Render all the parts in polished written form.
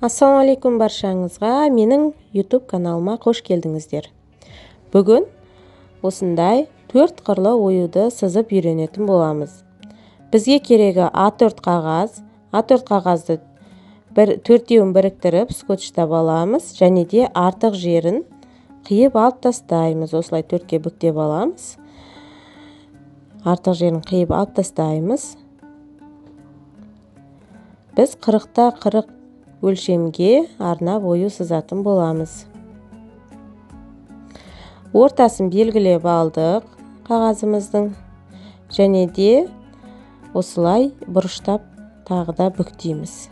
Ассалаумағалейкум баршаңызға, менің YouTube каналыма қош келдіңіздер. Бүгін осындай төрт қырлы оюды сызып үйренетін боламыз. Бізге керегі А4 қағаз. А4 қағазды бір төртеуін біріктіріп скотчтап аламыз және де артық жерін қиып алып тастаймыз. Осылай төртке бүктеп аламыз. Артық жерін қиып алып тастаймыз. Біз 40-та 40 өлшемге арнап ою сызатын боламыз. Ортасын белгілеп алдық қағазымыздың және де осылай бұрыштап тағы да бүктейміз.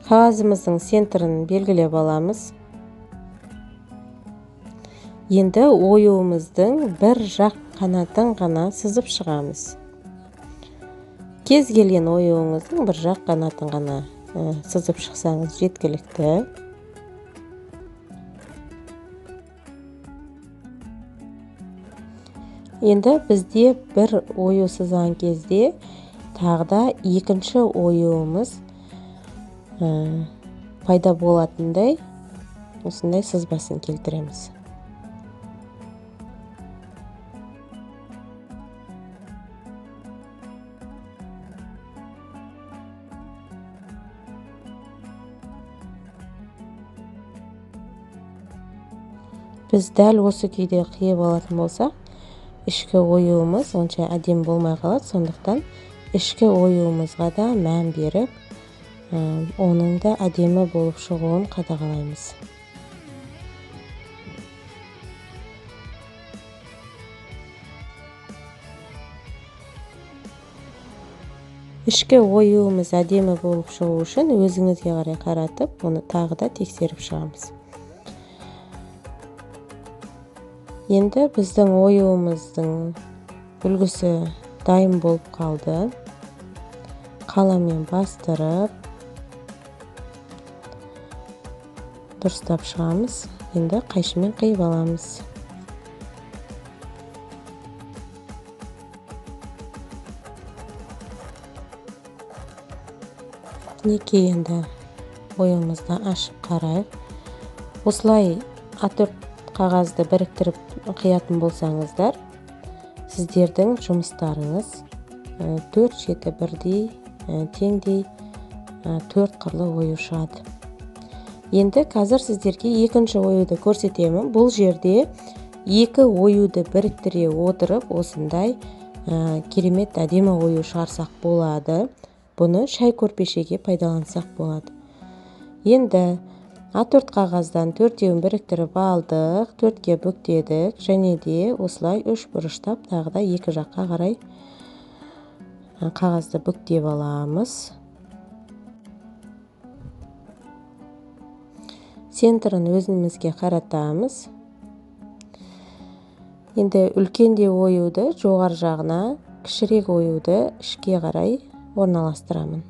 Қағазымыздың центрін белгілеп аламыз. Енді оюымыздың бір жақ қанатын ғана сызып шығамыз. Кез келген оюыңыздың бір жақ қанатын ғана сызып шықсаңыз жеткілікті. Енді бізде бір ою сызған кезде тағы да екінші оюымыз пайда болатындай осындай сызбасын келтіреміз. Біз дәл осы күйде қиып алатын болсақ, ішкі оюымыз онша әдемі болмай қалады. Сондықтан ішкі оюымызға да мән беріп, оның да әдемі болып шығуын қадағалаймыз. Ішкі оюымыз әдемі болып шығу үшін өзіңізге қарай қаратып, оны тағы да тексеріп шығамыз. Енді біздің оюымыздың үлгісі дайын болып қалды. Қаламмен бастырып, дұрыстап шығамыз. Енді қайшымен қиып аламыз. Мінекей енді оюымызды ашып қарайық. Осылай А4 қағазды біріктіріп қиятын болсаңыздар, сіздердің жұмыстарыңыз төрт жеті бірдей, теңдей, төрт қырлы ою шығады. Енді қазір сіздерге екінші оюды көрсетемін. Бұл жерде екі оюды біріктіре отырып, осындай керемет әдемі ою шығарсақ болады. Бұны шай көрпешеге пайдалансақ болады. Енді А4 қағаздан төртеуін біріктіріп алдық, төртке бүктедік және де осылай үш бұрыштап тағы да екі жаққа қарай қағазды бүктеп аламыз. Центрін өзімізге қаратамыз. Енді үлкендеу оюды жоғары жағына, кішірек оюды ішке қарай орналастырамын.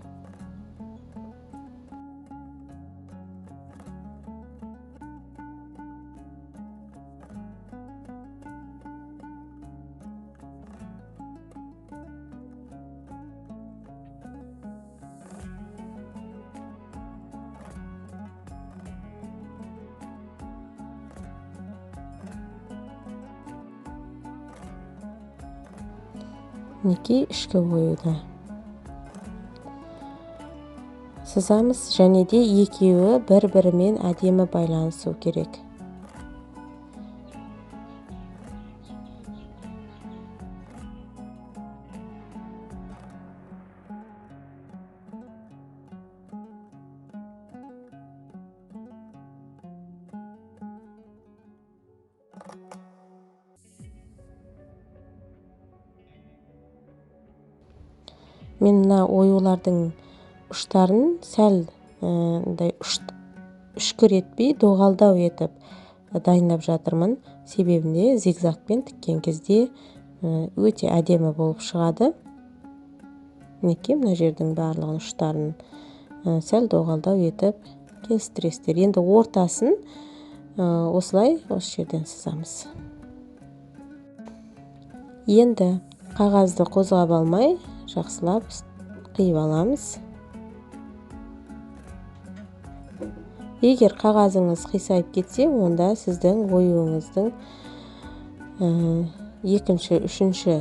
Мінекей ішкі оюды сызамыз және де екеуі бір-бірімен әдемі байланысу керек. Мен мына оюлардың ұштарын сәл мындай үшкір етпей, доғалдау етіп дайындап жатырмын. Себебінде зигзагпен тіккен кезде өте әдемі болып шығады. Мінекей мына жердің барлығын ұштарын сәл доғалдау етіп келістіресіздер. Енді ортасын осылай осы жерден сызамыз. Енді қағазды қозғап алмай, жақсылап қиып аламыз. Егер қағазыңыз қисайып кетсе, онда сіздің оюыңыздың екінші, үшінші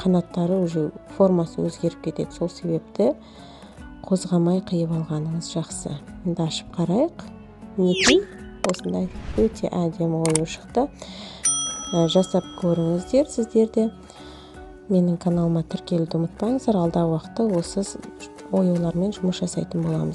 қанаттары уже формасы өзгеріп кетеді. Сол себепті қозғамай қиып алғаныңыз жақсы. Енді ашып қарайық. Мінекей, осындай өте әдемі ою шықты. Жасап көріңіздер сіздер де. Менің каналыма тіркелуді ұмытпаңыздар. Алдағы уақытта осы оюлармен жұмыс жасайтын боламыз.